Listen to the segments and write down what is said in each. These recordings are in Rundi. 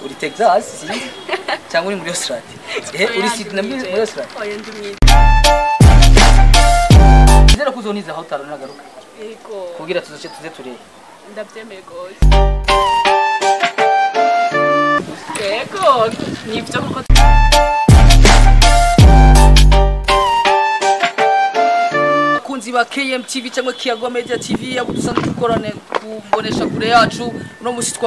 Uri Texas sinzi cyangwa uri muri Australia? Uri Sydney muri Australia? Oya, ndi mwiza. Nizera ko uzoniza aho utaro nagaruka. Yego. Kugira tuzoce tuze turebe. Ndabyemeye gose. Yego, nivyo kuko Abakunzi ba KMTV cyangwa Kiyago Media TV, abo dusanzwe dukorane kumbonesha kure yacu, uno musi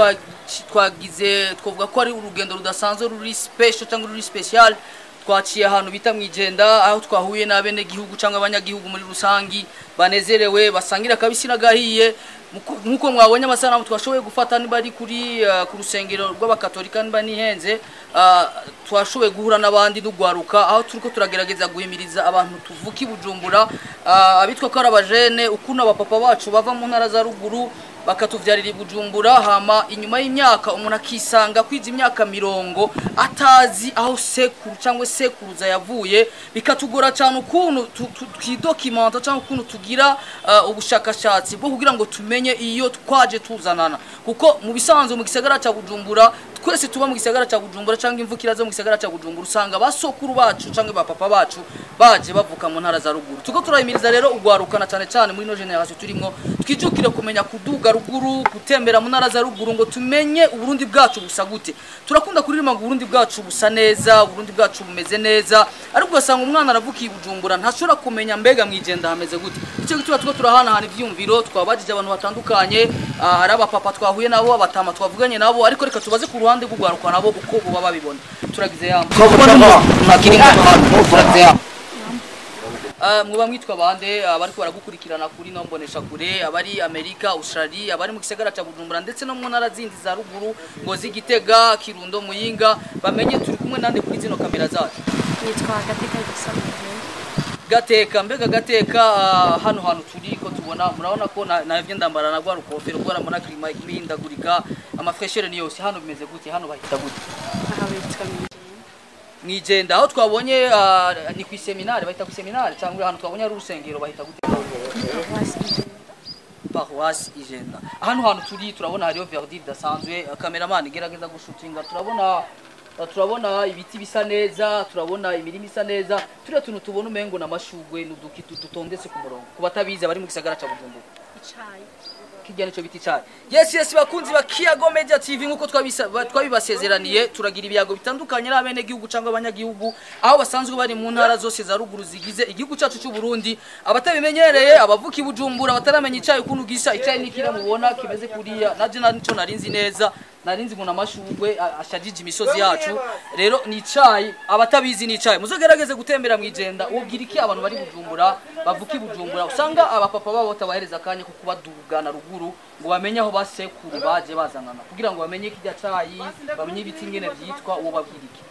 twagize, twavuga ko ari urugendo rudasanzwe, ruri special cyangwa ruri special. Twaciye ahantu bita mwijenda, aho twahuye n'abene gihugu cyangwa abanyagihugu muri rusangi banezerewe, basangira kabisi nagahiye. Nkuko mwabonye amasanamu twashoboye gufata, niba ari kuri ku rusengero rw'abakatolika, niba nihenze, twashoboye guhura n'abandi n'ugwaruka, aho turiko turagerageza guhimiriza abantu tuvuka i Bujumbura, abitwa ko ari abajene, ukuntu abapapa bacu bava mu ntara za ruguru bakatuvyarira i Bujumbura, hama inyuma y'imyaka umuntu akisanga kwiza imyaka 20 atazi aho sekuru cyangwa sekuruza yavuye. Bikatugora cyane ukuntu twidocumenta cyangwa ukuntu tugira ubushakashatsi bwo kugira ngo tumenye iyo twaje tuzanana, kuko mu bisanzwe mu gisagara cya Bujumbura, twese tuba mu gisagara cya Bujumbura cyangwa imvukira zo mu gisagara cya Bujumbura, usanga basokuru bacu cyangwa bapapa bacu baje bavuka mu ntara za ruguru. Tuko turahimiriza rero ugwarukana cyane cyane muri no generation turimo, twijukire kumenya kuduga ruguru, gutembera mu ntara za ruguru ngo tumenye Uburundi bwacu busa gute. Turakunda kuririmba ngo Uburundi bwacu busa neza, Uburundi bwacu bumeze neza, ariko ugasanga umwana aravukiye i Bujumbura ntashobora kumenya mbega mwijenda hameze gute. Icyo gituma tuko turahanahana ivyumviro, twabajije abantu batandukanye, hari abapapa twahuye nabo, abatama twavuganye nabo, ariko reka tubaze ku ruhande rw'ugwaruka nabo uko boba babibona. Turagize yambo. Turagize yambo. Mwoba mwitwa bande abariko baragukurikirana kuri no mbonesha kure, abari Amerika, Australia, abari mu gisagara ca Bujumbura ndetse no mu ntara zindi za ruguru, Ngozi, Gitega, Kirundo, Muyinga, bamenye turi kumwe nande kuri zino kamera zacu? Nitwa Gateka Gusabye. Gateka, mbega Gateka, hano hantu turi ko tubona, murabona ko navyo ndambara na gwa rukofero gwa ramona climat imihindagurika, amafreshere ni yose. Hano bimeze gute? Hano bahita gute? Aha bitwa Mwijenda. Aho twabonye ni ku seminari, bahita ku seminari cyangwa ahantu twabonye ari urusengero bahita gute? Paroisse Ijenda. Paroisse Ijenda. Hano hantu turi turabona hariyo verdure idasanzwe. Cameraman gerageza gushutinga, turabona ibiti bisa neza, turabona imirima isa neza, turiya tuntu tubona umengo na mashugwe n'uduki tutondetse ku murongo. Ku batabizi bari mu gisagara ca Bujumbura, Icayi. Kijya nico biti cyane. Yes, bakunzi ba Kiyago Media TV, nkuko twabibasezeraniye, turagira ibiyago bitandukanye n'abene gihugu cyangwa abanyagihugu aho basanzwe bari mu ntara zose za ruguru zigize igihugu cyacu cy'u Burundi. Abatabimenyereye, abavuka i Bujumbura bataramenya icayi ukuntu gisa, icayi nikira mubona kimeze kuriya, naje nico narinzi neza, narinzi ngo namashugwe ashajije imisozi yacu. Rero ni icayi, abatabizi ni icayi. Muzogerageze gutembera mwijenda. Ubwira iki abantu bari Bujumbura, bavuka i Bujumbura, usanga abapapa babo batabahereza akanya ko kubadugana ruguru ngo bamenye aho basekuru baje bazanana, kugira ngo bamenye kirya cayi, bamenye ibiti ngene vyitwa, uwo babwira iki?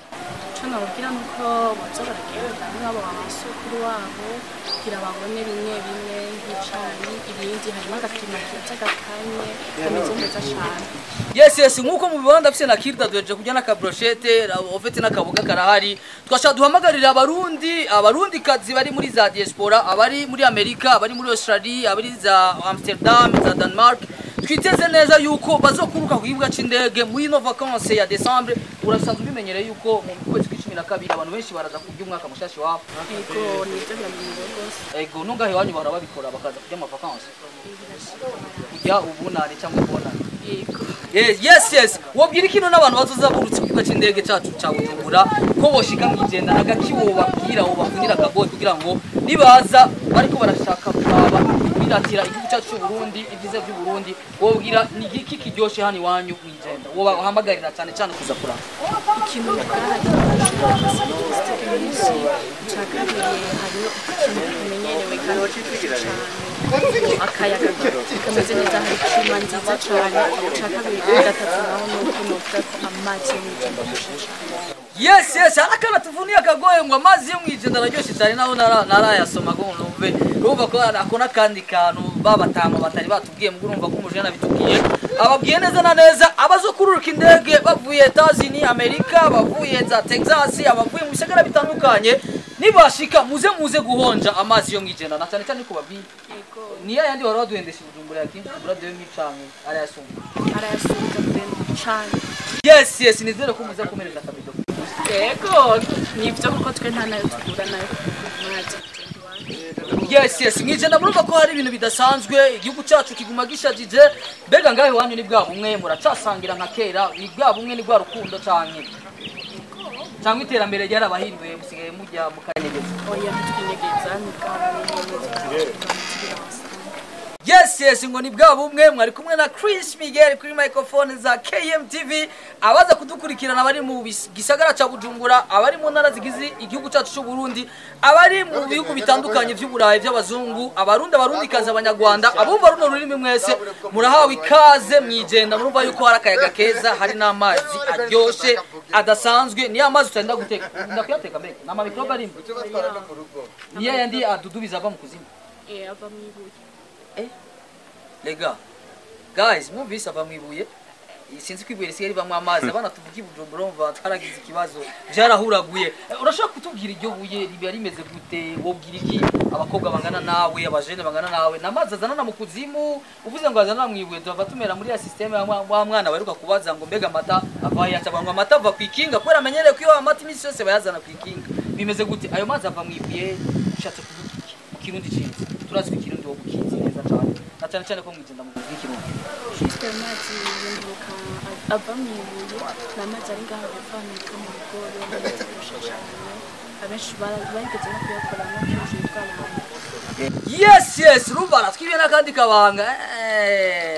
Ico nababwira nuko baza baragenda nabo amasukuru wabo kugira babone bimwe bimwe nk'icayi, ibindi harimo agakima keza gakanye kameze neza cane. Yes, nkuko mubibona ndafise na kirda duhejeje kurya n'aka brochette, ofete n'akaboga karahari. Twashaka duhamagarira abarundi, abarundi kazi bari muri za diaspora, abari muri Amerika, abari muri Australia, abari za Amsterdam, za Denmark. Twiteze neza yuko bazokuruka ku kibuga c'indege muri no vacances ya Decembre. Urasanzwe ubimenyereye yuko mu kwezi kw'icumi na kabiri abantu benshi baraza kurya umwaka mushasha wabo. Yego, nivyo biramenyerewe rwose. Ego, nungahe iwanyu bahora babikora bakaza kurya ama vacances, kurya ubunane cyangwa ubonane? Yego. Yes. Wobwira ikintu n'abantu bazoza burutse ku kibuga c'indege cacu ca Bujumbura ko boshika mwijenda, nagaki wobabwira, wobavunira akagohe kugira ngo nibaza bariko barashaka kuraba biratira igihugu cyacu cy'u Burundi, ibyiza by'u Burundi, wobwira ni igiki kiryoshe hano iwanyu mwijenda, wobahamagarira cyane cyane kuza kuraba? Ikintu ngaha touristique nyinshi. Ica kabiri, hariho ikintu kimenyerewe kandi kiryoshye cane, akayaga kameze neza, hari climat nziza cane. Ica kabiri, gatatu naho nuko novuga ko amazi yo mwijenda aryoshe cane. Yes, arakana tuvunia akagoye ngo amazi yo mwijenda araryoshye cyane, naho narayasoma ngo numve. Urumva ko ako n'akandi kantu babatama batari batubwiye, mugo urumva ko umujene abitubwiye. Ababwiye neza na neza abazokururuka indege bavuye Etazini, Amerika, bavuye za Texas, abavuye mu bisagara bitandukanye, nibashika muze guhonja amazi yo mwijenda, na cyane cyane ko babwiye. Yego. Niya yandi wari waduhendesha Bujumbura ya kinshi kugura 2000 canke arayasumba? Arayasubiza cane. Yes, yes, nizere ko muza kumereza akabido. Yego, nivyo kuko twe nta nayo tugura nayo mazi. Yes, yes, mwijenda murumva ko hari ibintu bidasanzwe, igihugu cyacu kiguma gishajije. Mbega ngahe wanyu ni bwa bumwe muracasangira nka kera, ni bwa bumwe, ni bwa rukundo canke cyangwa iterambere ryarabahinduye musigaye mujya mukanyegeza? Oya, ntitwinyegeza, ni bwa bumwe. Yes, yes, ngo ni bwa bumwe. Mwari kumwe na Chris Miguel kuri microphone za KMTV. Abaza kudukurikirana bari mu gisagara ca Bujumbura, abari mu ntara zigize igihugu cyacu cy'u Burundi, abari mu bihugu bitandukanye vy'Uburayi by'abazungu, abarundi, abarundikazi, abanyarwanda, abumva runo rurimi mwese murahawe ikaze mwijenda. Murumva yuko hari akayaga keza, hari n'amazi aryoshe adasanzwe. Ni amazi utenda guteka, ndakuyateka mbega nama microbe arimo, niyo yandi adudubiza ava mu kuzimu. Eh, ava mu ibuye. Lega guys, mwumvise, ava mu ibuye. Sinzi ko ibuye risigaye rivamwo amazi. Abana tuvuga i Bujumbura umva twaragize ikibazo, byarahuraguye. Urashobora kutubwira iryo buye riba rimeze gute? Wobwira iki abakobwa bangana nawe, abajene bangana nawe? N'amazi azanana mu kuzimu, uvuze ngo azanana mu ibuye, tuva tumera muri ya système ya wa mwana baheruka kubaza ngo mbega amata ava yaca, ngo amata ava ku ikinga, kubera amenyereye ko iyo amata iminsi yose bayazana ku ikinga. Bimeze gute ayo mazi ava mu ibuye? Ushatse kuvuga iki mu Kirundi ciza? Turazi ko Ikirundi wowe ukizi neza cyane, na cyane cyane ko mwijenda mu bw'ikirundi. Juste ayo mazi yunguruka ava mu ibuye, ni amazi ari ngaho hepfo ahantu hitwa mu Bigori. Amazi aryoshe cyane, abenshi barigeze no kuyakoramo kenshi yitwa Ramba. Yes, urumva aratwibiye n'akandi kabanga.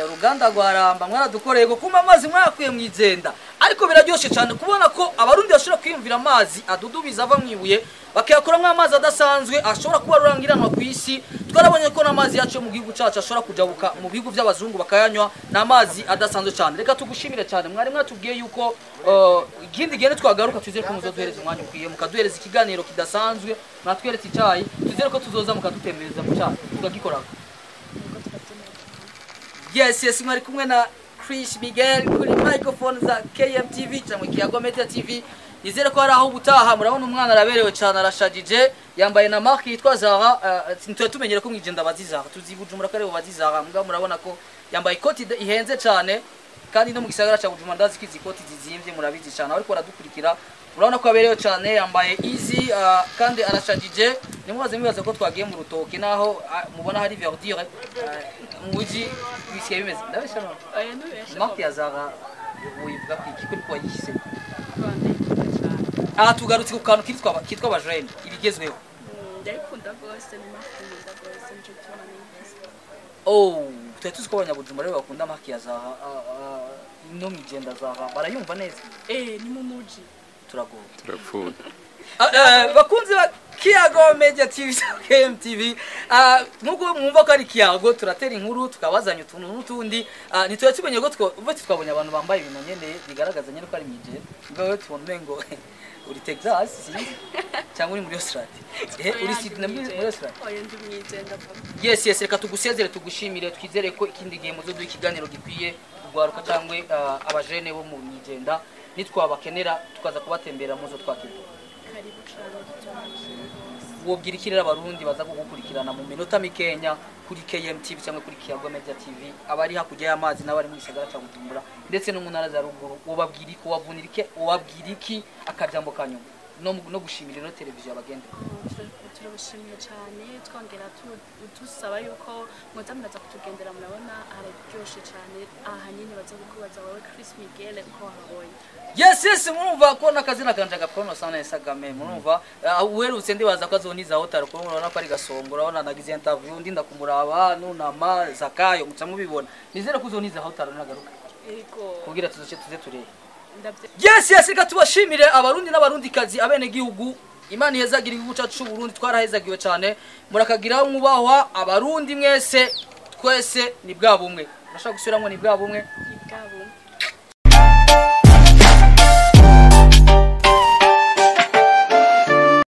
Uruganda rwa Ramba mwaradukoreye kuma amazi mwayakuye mu Ijenda. Ariko biraryoshe cyane kubona ko abarundi bashobora kwiyumvira amazi adudubiza ava mu ibuye bakayakuramo amazi adasanzwe ashobora kuba rurangiranwa ku isi. Twarabonye ko n'amazi yacu yo mu gihugu cyacu ashobora kujabuka mu bihugu by'abazungu bakayanywa. Ni amazi adasanzwe cyane. Reka tugushimire cyane. Mwari mwatubwiye yuko ikindi gihe twagaruka, twizere ko muzoduhereza umwanya ukwiye, mukaduhereza ikiganiro kidasanzwe. Mwatweretse icyayi, twizere ko tuzoza mukadutembereza mu cyayi tukagikora. Nuko turabyemera. Yes, mwari kumwe na Chris Miguel kuri microphone za KMTV cyangwa Kiyago Media TV. Nizere ko hari aho ubutaha. Murabona umwana araberewe cyane, arashagije, yambaye na marque yitwa Zara. Ntitwe tumenyere ko mwijenda bazi Zara, tuzi Bujumbura ko aribo bazi Zara. Mbwa murabona ko yambaye ikoti ihenze cyane, kandi no mu gisagara cya Bujumbura ndazi ko izi koti zizimvye, murabizi cyane ariko baradukurikira. Urabona ko aberewe cyane, yambaye easy, kandi arashagije. Nimubaze mwibaze ko twagiye mu rutoki, naho mubona hari verdure, mu muji bisigaye bimeze. Ndabesha no? Oya, ntubeshe. Marque ya Zara uyivuga ku iki kuri ko wayishyize? Ndayikunda cyane. Aha tugarutse ku kantu kitwa abajene, ibigezweho. Ndayikunda rwose, ni marque nkunda rwose, nico gituma nayiguze. Oh, twari tuzi ko abanyabujumbura rero bakunda marque ya Zara. No mwijenda Zara barayumva neza. Eh, ni mu muji. Turagowe. Turapfuye. Bakunzi ba Kiyago Media TV, KMTV, nkuko mwumva ko ari Kiyago, turatera inkuru, tukabazanya utuntu n'utundi. Ntituba tumenye ko ubu twabonye abantu bambaye ibintu nyene bigaragaza nyene ko ari mwijenda. Ngawe tubona umengo uri Texas, sinzi, cyangwa uri muri Australia. Uri Sydney, muri Australia. Oya, ndi mwijenda papa. Yes, reka tugusezere, tugushimire, twizere ko ikindi gihe muzoduha ikiganiro gikwiye kugwaruka cyangwa abajene bo mu Mwijenda. Nitwabakenera tukaza kubatembera, muzo twakira. Karibu cyane, tuzabakira rwose. Wobwira iki rero abarundi baza kugukurikirana mu minota mikenya kuri KMTV cyangwa kuri Kiyago Media TV, abari hakurya y'amazi n'abari mu gisagara cya Bujumbura ndetse no mu ntara za ruguru? Wobabwira iki? Wabavunira iki? Wobabwira iki akajambo ka nyuma no gushimira ino televiziyo abagende? Turabashimiye cyane, twongera dusaba yuko muza muraza kutugendera. Murabona hararyoshe cyane ahanini, baza kukubaza wowe Chris Miguel uko wahabonye. Yes, murumva ko n'akazina kanje gakono sana Esagame. Murumva uherutse ndibaza ko azoniza hotaro, kuko murabona ko ari gasongo. Urabona nagize interview ndinda kumuraba nunama zakayo, muca mubibona. Nizere ko uzoniza hotaro nagaruka Yego. kugira tuzoce tuze turebe. Ndavye. Yes, reka tubashimire abarundi n'abarundikazi, abenegihugu. Imana ihezagira igihugu cyacu cy'u Burundi, twarahezagiwe cyane. Murakagira mwubahwa abarundi mwese, twese ni bwa bumwe. Urashaka gusubiramwo ni bwa bumwe? Ni bwa bumwe.